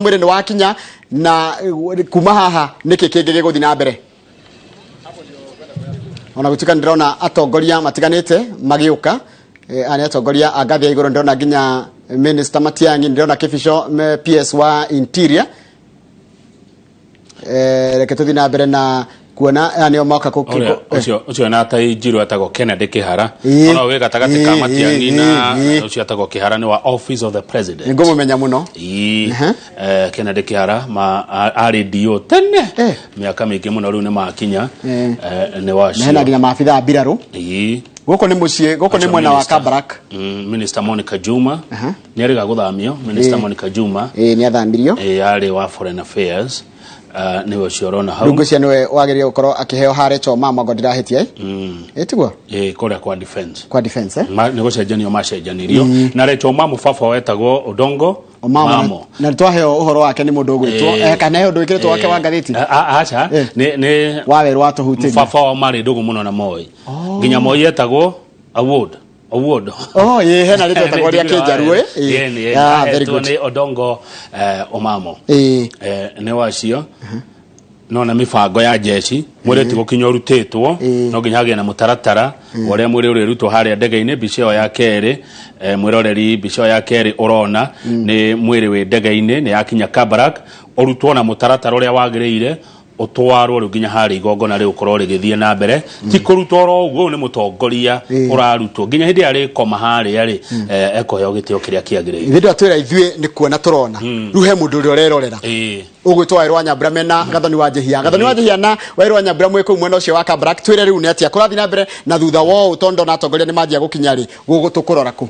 Mwĩrĩ nĩ wakinya na kuma haha nĩkĩ kĩngĩ gĩgũthiĩ na mbere? Ona gũtuĩka nĩ ndĩrona atongoria matiganĩte magĩũka, aya nĩ atongoria a ngathĩ ya igũrũ. Ndĩrona nginya Minister Matiang'i, ndĩrona Kĩbico PS wa Interior. Reke tũthiĩ na mbere na kuona aya nĩo moka Ũrĩa ũcio na tai njirũ etagwo Kennedy Kĩhara. Ona wĩ gatagatĩ ka Matiang'i na ũcio etagwo Kĩhara nĩ wa Office of the President. Nĩngũmũmenya mũno. Ĩĩ. Kennedy Kĩhara ma arĩ DO tene mĩaka mĩingĩ mũno, rĩu nĩ makinya nĩ wacio. Na hena nginya maabithaa a mbirarũ. Gũkũ nĩ mũciĩ, gũkũ nĩ Acio mwena wa minister. Kabarak. Minister Monica Juma nĩ arĩga gũthamio. Minister Monica Juma Ĩĩ, nĩ athamirio. Ĩĩ, arĩ wa Foreign Affairs, nĩwe ũcio ũrona hau. Rĩu ngwĩciria nĩwe wagĩrĩire gũkorwo akĩheo harĩa Choma ngo ndirahĩtia, ĩ? Ĩ tiguo? Ĩĩ, kũrĩa kwa defense. Kwa defense, eh? Nĩ gũcenjanio macenjanirio na Rachel Mamo, baba wetagwo Odongo. Omamo. Mamo. Na twaheo ũhoro wake nĩ mũndũ ũgwĩtwo kana he ũndũ wĩkĩrĩtwo wake wa ngathĩti? Aca. Nĩ wa werũ watũhutĩria. Baba wao marĩ ndũgũ mũno na Moi, nginya Moi etagwo Award Award. Oh, ĩĩ, hena rĩtwa etagwo rĩa Kĩnjaruo, ĩ? Ĩĩ, nĩ Ah, very ahetwo good. nĩ Odongo Omamo. Nĩ wacio no na mibango ya jeshi mwĩrĩ ti gũkinya ũrutĩtwo, no nginya hagĩe na mũtaratara wa ũrĩa mwĩrĩ ũrĩrutwo harĩa ndege-inĩ. Mbica ĩyo ya kerĩ, mwĩroreri, mbica ĩyo ya kerĩ ũrona nĩ mwĩrĩ wĩ ndege-inĩ, nĩ yakinya Kabarak, ũrutwo na mũtaratara ũrĩa wagĩrĩire, ũtwarwo rĩu nginya harĩa igongona rĩu ũkorwo rĩgĩthiĩ na mbere. Ti kũrutwo oro ũguo, ũyũ nĩ mũtongoria ũrarutwo nginya hĩndĩ ĩrĩa arĩkoma harĩa rĩ, ekũheo gĩtĩo kĩrĩa kĩagĩrĩire. Ithuĩ twatwĩra ithuĩ nĩ kuona tũrona, rĩu he mũndũ ũrĩa ũrerorera ũgwĩtwo Wairũ wa Nyambura mena Gathoni wa Njihia. Gathoni wa Njihia na Wairũ wa Nyambura, mwĩ kũu mwena ũcio wa Kabarak, twĩre rĩu nĩ atĩa kũrathiĩ na mbere na thutha wa ũũ, tondũ ndona atongoria nĩ manjia gũkinya rĩ, gũgũ tũkũrora kũ?